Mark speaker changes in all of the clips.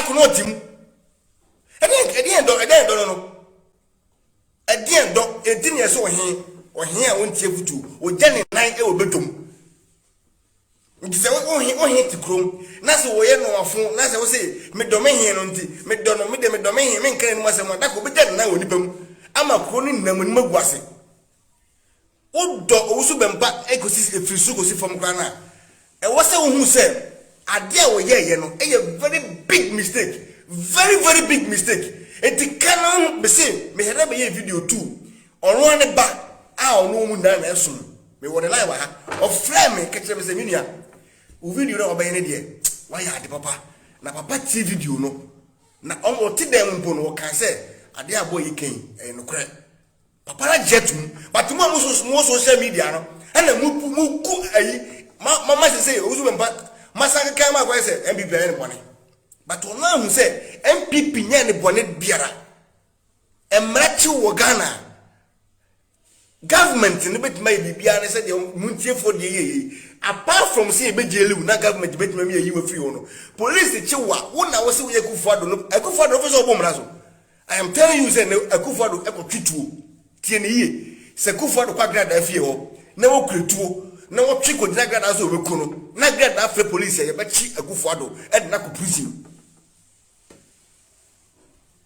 Speaker 1: Dako na ɔte mu. Ɛdeɛn ɛdeɛn dɔ ɛdeɛn dɔ no no. Ɛdeɛn dɔ enti na yɛsɛ ɔhe ɔhe a ɔntie afotuo ɔgya ne nan wɔ badwam. Nti sɛ wo he wo he te kurom na sɛ wɔyɛ nnoɔmafo na sɛ wo se medɔ me he no nti medɔ no medeɛ medɔ me he menka n'anim asɛm a dako ɔbɛgya ne nan wɔ nipa mu ama kuro no nyinaa mu anim agu ase. Wodɔ owusu bɛmpa kɔsi ɛfiri soro kɔsi fam koraa no a ɛwɔ sɛ wohu sɛ adeɛ a wɔyɛɛyɛ no yɛ very big mistake very very big mistake. Nti ka no ho mese mehyɛ da bɛyɛɛ video too ɔno ara ne ba a ɔno wɔn nyinaa na ɛsom. Mewɔ ne line wɔ ha. Ɔfrɛɛ me ka kyerɛɛ me sɛ, Me nua, wo video no a wobɛyɛ no deɛ, woayɛ ade papa. Na papa tie video no, na ɔte dan mu mpo no, ɔkaa sɛ, adeɛ a boy yi ka yi, ɛyɛ nokorɛ. Papa no agye atom. But mo a mo so mo social media no, ɛna mo mo gu ayi, ma ma ma sɛ sɛ owusu bɛmpa, ma san keka ma akɔyɛ sɛ NPP ayɛ ne bɔne. But ɔno ahu sɛ NPP nyɛ ne bɔne biara. Mmara kyew wɔ Ghana a, Government no bɛtumi ayɛ biribiara ne sɛ deɛ mo ntiefoɔ deɛ yɛ yei. Apart from sɛ yɛbɛ jail wo na government bɛtumi ama yɛayi wo afiri hɔ no, police kye wo a, wo na wo se woyɛ Akufo Addo no, Akufo Addo wopɛ sɛ ɔbɔ mmara so? I am telling you sɛ ne Akufo Addo kɔtwe tuo. Tie no yie. Sɛ Akufo Addo kɔ Agradaa fie hɔ na wɔkura tuo na wɔtwe kɔgyina Agradaa sɛ wɔbɛku no, na Agradaa frɛ police a, yɛbɛkye Akufo Addo de no akɔ prison.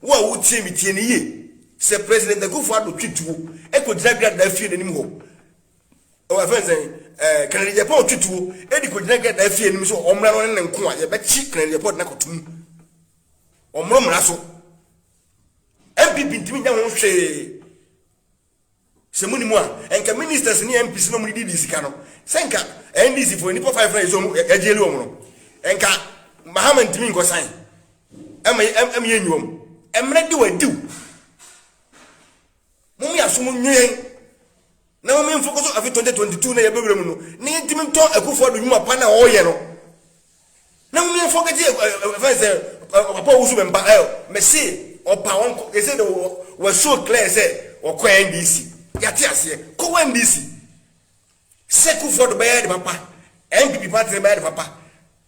Speaker 1: Wo a wotie me, tie no yie. Sɛ President Akufo Addo twe tuo kɔgyina Gradaa fie n'anim hɔ, ɛwɔ ɛfɛn sɛn, ɛɛ Kennedy Agyapong twe tuo de kɔgyina Gradaa fie anim sɛ ɔmmra no ne ne nko a, yɛbɛkye Kennedy Agyapong de no akɔto mu. Ɔmmoro mmara so. NPP ntumi nyɛ ho hwee. Sɛ mo nim a, nka ministers ne MPs na ɔmo didi sika no, sɛ nka NDC foɔ nipa 5 na yɛsɛ ɔmo yɛgyeli ɔmo no, nka Mahama ntumi nkɔ san ɛma ɛma yɛnyi wɔn. Mmerɛ de wadiw. Mo mo yɛ aso mo nwe yɛn. Na mo mfoko so afi 2022 na yɛbɛwura mu no, na yɛntumi ntɔn Akufo Addo nnwuma pa na ɔreyɛ no. Na mo yɛn fɔkɛti ɛfɛn sɛ papa owusu bɛ mpa ɛ mɛse ɔpa wɔn kɔ ɛsɛ de wɔ so clear sɛ ɔkɔ NDC yate aseɛ kɔ wɔ NDC sɛ Kufuor do bɛyɛ de papa NPP party no bɛyɛ de papa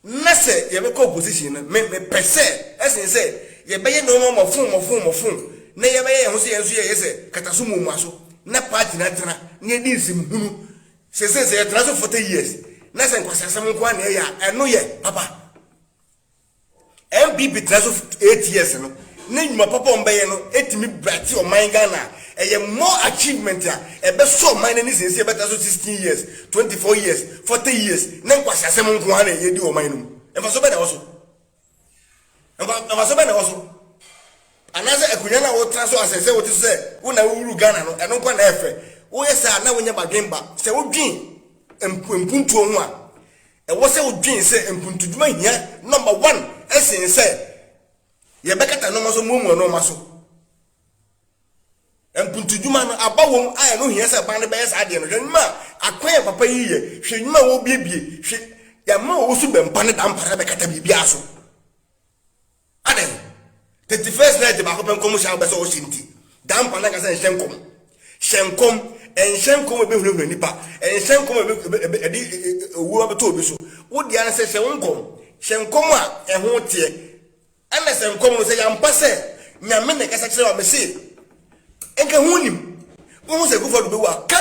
Speaker 1: na sɛ yɛbɛkɔ opposition no me mepɛ sɛ ɛsen sɛ yɛbɛyɛ nneɛma mɔfon mɔfon mɔfon na yɛbɛyɛ yɛn ho sɛ yɛn nso yɛyɛ sɛ kataso muamua so na party no atena na yɛdi nsɛm hunu. Seesei sɛ yɛtena so 40 years na sɛ nkwaseasɛm nko ara na yɛyɛ a, ɛno yɛ papa. NPP tena so 8 years no, ne nnwuma papa a wɔbɛyɛ no ɛtumi brate ɔman Ghana a, ɛyɛ more achievement a ɛbɛsɔ ɔman no ani sen sɛ yɛbɛtena so 16 years, 24 years, 40 years na nkwaseasɛm nko ara na yɛdi wɔ ɔman no mu. Mfaso bɛn na ɛwɔ so? Mfaso bɛn na ɛwɔ so? Anaasɛ akonnwa no a wotena so asɛ sɛ wote so sɛ wo na wowuru Ghana no, ɛno nko na ɛyɛ fɛ. Woyɛ saa a na wonyɛ badwen ba. Sɛ wodwen mpuntuo ho a, ɛwɔ sɛ wodwen sɛ mpuntudwuma hia number one ɛsen sɛ yɛbɛkata nneɛma so muamua nneɛma so. Mpuntudwuma no, aba wom a ɛno hia sɛ ban no bɛyɛ saa adeɛ no. Hwɛ nnwuma a akwan a papa yi yɛ, hwɛ nnwuma a wɔrebuebue, hwɛ yɛama ɔwɔ so bɛmpa ne dampare abɛkata biribiara so. Adɛn? 31st night baako pɛ nkɔm hyɛ a wobɛ sɛ ɔhyɛ nti, dampa no ankasa nhyɛ nkɔm. Hyɛ nkɔm, ɛnhyɛ nkɔm a ɛbɛhunahuna nipa, ɛnhyɛ nkɔm a ɛde owuo abɛtɔ obi so. Wo deɛ ara sɛ hyɛ wo nkɔm, hyɛ nkɔm a ɛho teɛ. Ɛna sɛ nkɔm no sɛ yɛampa sɛ Nyame na ɛkasa kyerɛ wa mese nka ho nim. Wohu sɛ Akufo-Addo bɛwu a ka.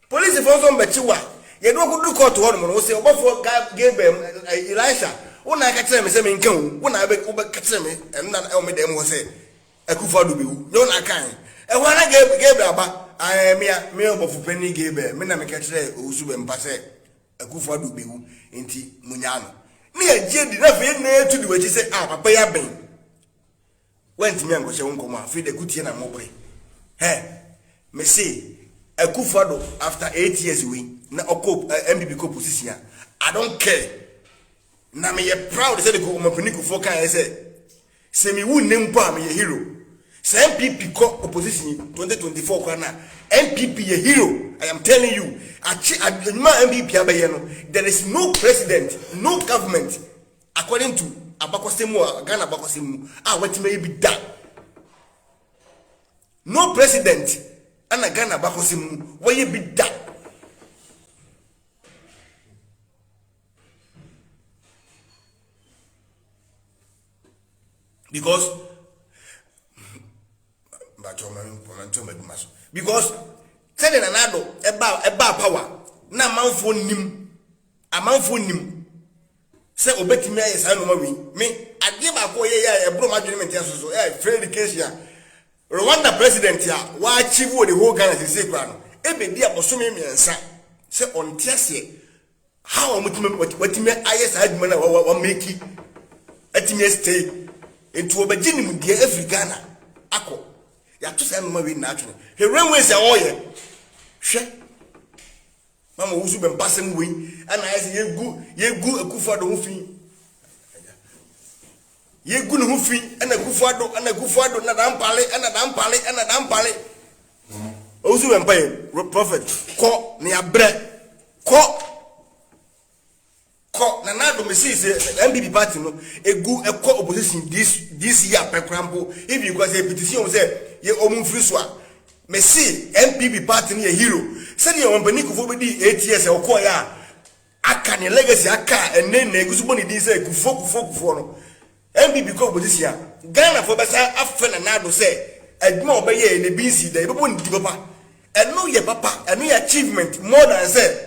Speaker 1: Polisifoɔ nso mbɛkye wo a yɛde wo kɔduru kɔɔto hɔ nom no wose ɔbɔfoɔ Gabriel Elisha wo na aka kyerɛ me sɛ menka o wo na wobɛka kyerɛ me ɛno na ɛwɔ me dan mu hɔ sɛ Akufo-Addo bɛwu nyɛ wo na aka ɛhɔ ara Gabriel aba ɛɛ mea me ɔbɔfo panin Gabriel me na meka kyerɛ Owusu Bɛmpa sɛ Akufo Addo bɛwu nti munyaa no ne yɛgye adi na afei yɛn nyinaa yɛtu di w'akyi sɛ ah papa yi abɛn woantumi ankɔhyɛ wo nkɔm a afei de akutie na mobɔe hɛ mese Akufo Addo after 8 years wei na ɔkɔ eh, NPP kɔ position a I don't care na meyɛ proud sɛ de ɔmampanin Kufuor kaeɛ sɛ Sɛ me wu nnɛ mpo a meyɛ hero. Sɛ NPP kɔ opposition 2024 koraa no a NPP yɛ hero I am telling you akye adwuma a NPP abɛyɛ no there is no president no government according to abakɔsɛm mu a Ghana abakɔsɛm mu a watumi ayɛ bi da no president ɛna Ghana abakɔsɛm mu wɔyɛ bi da. Because bàtɔ ɔmo ɔmo ɔmo adwuma so, because sɛdeɛ Nana Addo ɛba power na amanfoɔ nim sɛ obetumi ayɛ saa nneɛma wei. Me adeɛ baako a ɔyɛ yɛ a ɛboro ma adwene mi nkyɛn so ɛyɛ free education a Rwanda president a wɔachieve wɔ the whole Ghana sese kura no ebedi abosome 3 sɛ ɔnte aseɛ how a wɔtumi wɔtumi ayɛ saa adwuma no a wɔmeki atumi stay. Nti wɔbɛgye nimdeɛ afiri Ghana akɔ. Yɛato saa nneɛma wei nyinaa atwene. Hwɛ railways a wɔreyɛ. Hwɛ, mama wo so bɛmpa sɛm wei ɛna ayɛ sɛ yɛgu Akufo Addo ho fi, yɛgu ne ho fi, ɛna Akufo Addo, ɛna Akufo Addo na dampale, ɛna dampale, ɛna dampale. Owusu Bɛmpa yɛ prophet kɔ ne abrɛ kɔ kɔ. Nana Addo, mesi sɛ NPP party no egu ɛkɔ opposition this year pɛ kora mpo, even kora sɛ petition wɔn sɛ yɛ ɔmo nfiri so a, mesi NPP party no yɛ hero. Sɛdeɛ wɔn panin Kufuor bɛdi 8 years a ɔkɔɔ yɛ a aka ne legacy aka ɛnɛ na egu so bɔ ne din sɛ Kufuor, Kufuor, Kufuor no, NPP kɔ opposition a, Ghana fo bɛsa afɛ Nana Addo sɛ adwuma a ɔbɛyɛ yɛ ne bi nsi da, yɛbɛbɔ ne di papa. Ɛno yɛ papa, ɛno yɛ achievement more than sɛ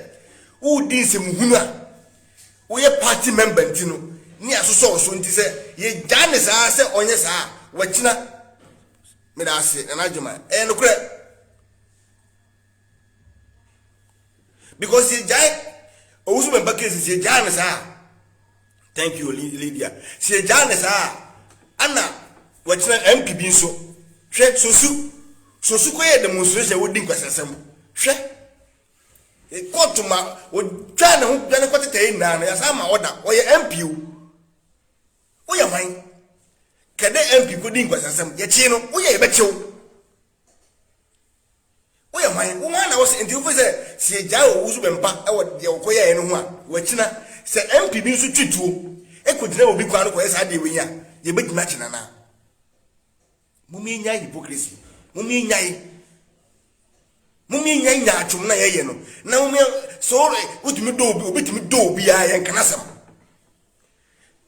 Speaker 1: wodi nsɛmuhunu a woyɛ party member nti no ne asosɔ so. Nti sɛ yɛgyaa ne saa sɛ ɔnyɛ saa a, wɔakyina meda ase. Nana Adwuma, ɛyɛ nokorɛ because yɛgyae Owusu Bɛmpa case, yɛgyaa ne saa. Thank you, Lydia. Sɛ yɛgyaa ne saa ana wɔkyerɛ MP bi nso. Hwɛ, sosu kɔyɛ demonstration, wodi nkwasasɛm. Hwɛ, kóòtù ma otwa ne ho dwane kɔtete yi nyinaa no, yasa ma ɔda ɔyɛ MP o. Woyɛ hwan kɛdɛ MP kɔdi nkwasasɛm, yɛkyee no, woyɛ yɛbɛkyew. Woyɛ hwan? Wo hwan na wɔsɛ nti wofɛ sɛ sɛ yɛgyaa Owusu Bɛmpa ɛwɔ deɛ wɔkɔyɛɛ no ho a, wɔakyina sɛ MP bi nso twi tuo ɛkɔgyina obi kwan no kɔyɛ saa deɛ wei a, yɛbɛgyina akyi. Nana, momyɛnyae hypocrisy, momyɛnyae, momyɛnyae nyaatwom na yɛyɛ no na momyɛ sɛ wotumi dɔ obi, obi tumi dɔ obiara, yɛnka n'asɛm.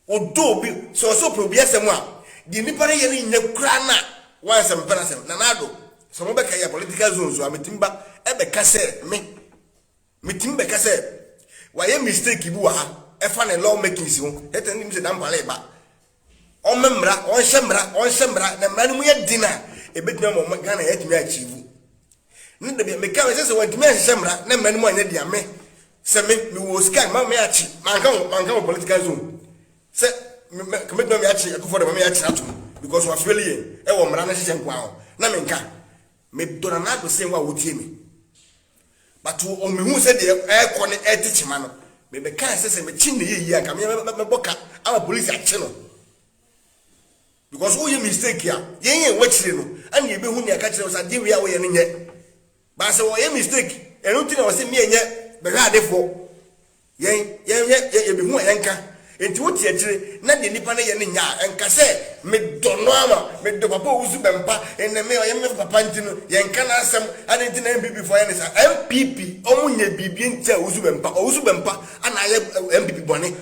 Speaker 1: Ɔdɔ obi sɛ ɔsɛ ɔpɛ obi asɛm a, deɛ nipa no yɛ no nyɛ koraa na wansɛm pɛ n'asɛm. Nana Addo, sɛ mobɛka yɛ political zone so a, metumi ba ɛbɛka sɛ me metumi bɛka sɛ wayɛ mistake bi wɔ ha ɛfa ne law makings ho. Yɛtɛ ne nim sɛ dampale ba ɔmmɛ mmara, ɔnhyɛ mmara, ɔnhyɛ mmara na mmara no mu yɛ den a ɛbɛtumi ama ɔma Ghana yɛatumi achieve ne dabi. Meka sɛ wantumi anhyehyɛ mmara na mmara no mu anyɛ deɛ me sɛ me mewɔ sika ma me akyi, manka wo political zone sɛ mɛtumi me akyi Akufo de ma me akyi atom because wafail yɛn ɛwɔ mmara no hyehyɛ nkoa ho na menka medɔ Nana Addo sɛ wo a wotie me, but ɔmehu sɛ deɛ ɛrekɔ ne ɛte kyema no, mebɛka sɛ mekyi ne yɛ yie anka mɛbɔ ka ama polisi akye no because woyɛ mistake a, yɛn yɛn wakyire no ɛna yɛbɛhu nea ɛka kyerɛ wo sɛ adeɛ wei a woyɛ no nyɛ baasɛ wɔyɛ mistake. Ɛno nti na wɔsɛ mmea nyɛ bɛhwɛ adefoɔ, yɛn yɛn yɛ yɛbɛhu a yɛnka. Nti wote akyire na deɛ nipa no yɛ no nya a, ɛnka sɛ medɔ no ama medɔ papa Owusu Bɛmpa ɛnɛ me ɔyɛ me papa nti no yɛnka n'asɛm ade. Nti na NPP foɔ yɛ ne saa. NPP ɔmo nyɛ biribi nti a Owusu Bɛmpa, Owusu Bɛmpa ana ayɛ NPP bɔne.